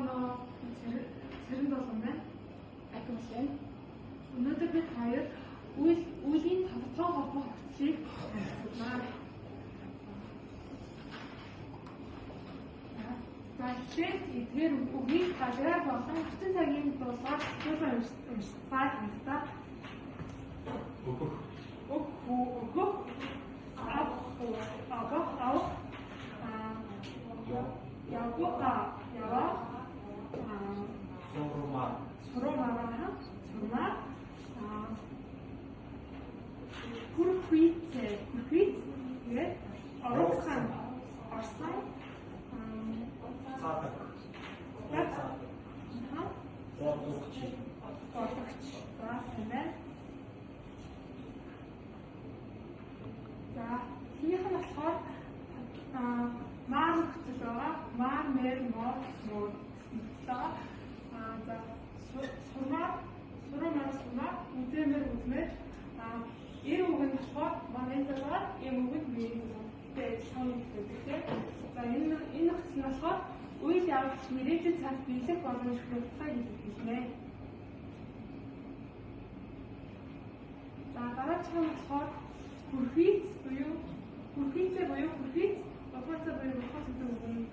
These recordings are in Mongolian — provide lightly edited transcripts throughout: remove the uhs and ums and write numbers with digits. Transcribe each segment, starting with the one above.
Цэрэнтоноо Цэрэн долгон байна. Акимс байна. Өнөөдөр бид хоёр үеийн тодотгоо холбох нөхцөлийг харилцуулна. За, эхлээд эдгээр үгийг талаар болон орчин цагийн дулгаар цэцүүлэн уншицгаа танилцаа. Өгөх. Өг, хүү, өгөх, авах, авах, авах, явгууга, яваа, Сурмаа. Сурмаа, сурмаа, хүрхүйц, хүрхүйц, тэгээд орсон, орсон, Цаадаг. цаадаг, Бодлогч. Бодлогч. За, сайн байна. За, эхнийх нь болохоор маар нөхцөл байгаа. Маар, мэр, мор, мөр гэсэн нөхцөл байгаа. За, сурмаар, сурмаар, сурмаар, үзэмэр, үзмэр. Эр үг нь болохоор манай залгаар, эм үг нь миний залгаар. Гэтэ адилхан гэдэг тийм. За, энэ нөхцөл нь болохоор үйл явдал ирээдүйн цагт биелэх боломжтой утгаа илэрхийлнэ. За, дараачих нь болохоор хүрхийц буюу хүрхийцээ буюу хүрхийц, бодгооцоо буюу бодгооц гэдэг үг нь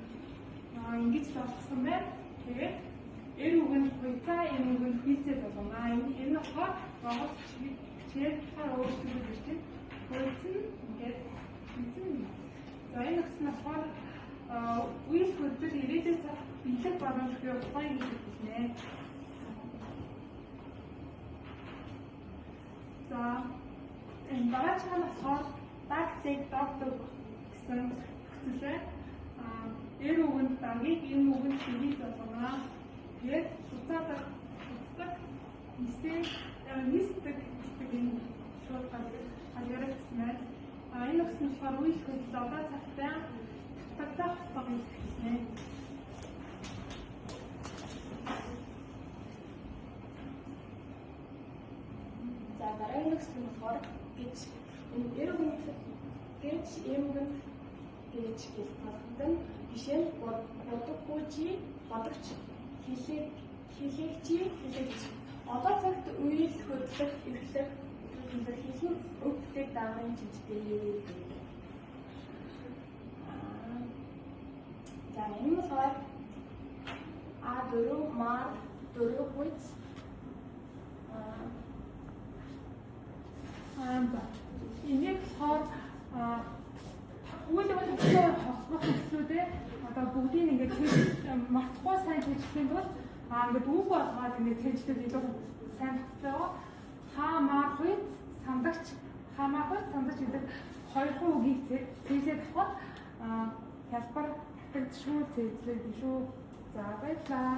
ингэж болгосон байна. Тэгээд эр үг нь хуйцаа, эм үг нь хүйцээ болгоно. Энэ болохоор Монгол бичгээр болохоор өөрчлөлт ирж байна. Хуйц нь ингээд хуйц нь. За, энэ нөхцөл нь болохоор үйл хөдлөл ирээдүйн цагт биелэх боломжтой утгаа илэрхийлнэ. За, энэ дараачих нь болохоор даг, дэг, дог, дог гэсэн нөхцөл байна. Эр үг нь дагийг, эм үг нь дэгийг болгоно. Тэгээд буцаадаг, буцдаг, нисээ, нисдэг, нисдэг, энэ шууд галгараа гэсэн байна. Энэ нөхцөл нь болохоор үйл хөдлөл одоо цагтай татагдах утга илэрхийлнэ. За, дараагийн нөхцөл нь болохоор гэж, энэ эр үг нь гэж, эм үг нь гэж гэж болгоно. Жишээ нь бодоггүй чи, бодогч, хэлээ, хэлээгчи, хэлээгч. Одоо цагт үйл хөдлөх, эрхлэх илэрхийлэн өг дэг дагаврын чимжтэй. За, энэ болохоор А4 мар 4 хүйц. За. Энийг болохоор үйл явдал тодотгоо холбох нөхцлүүдээ одоо бүгдийг ингээд мартахгүй сайн цээжлэхийн тулд ингээд үг болгоод ингээд цээжлээд илүү сайн тогтолцоо. Хаа маар хүйц сандагч, хаа маар хүйц сандагч гэдэг хоёрхан үгийг цээжлээд авахад хялбар татагдшгүй цээжлээд шүү. За, баярлалаа.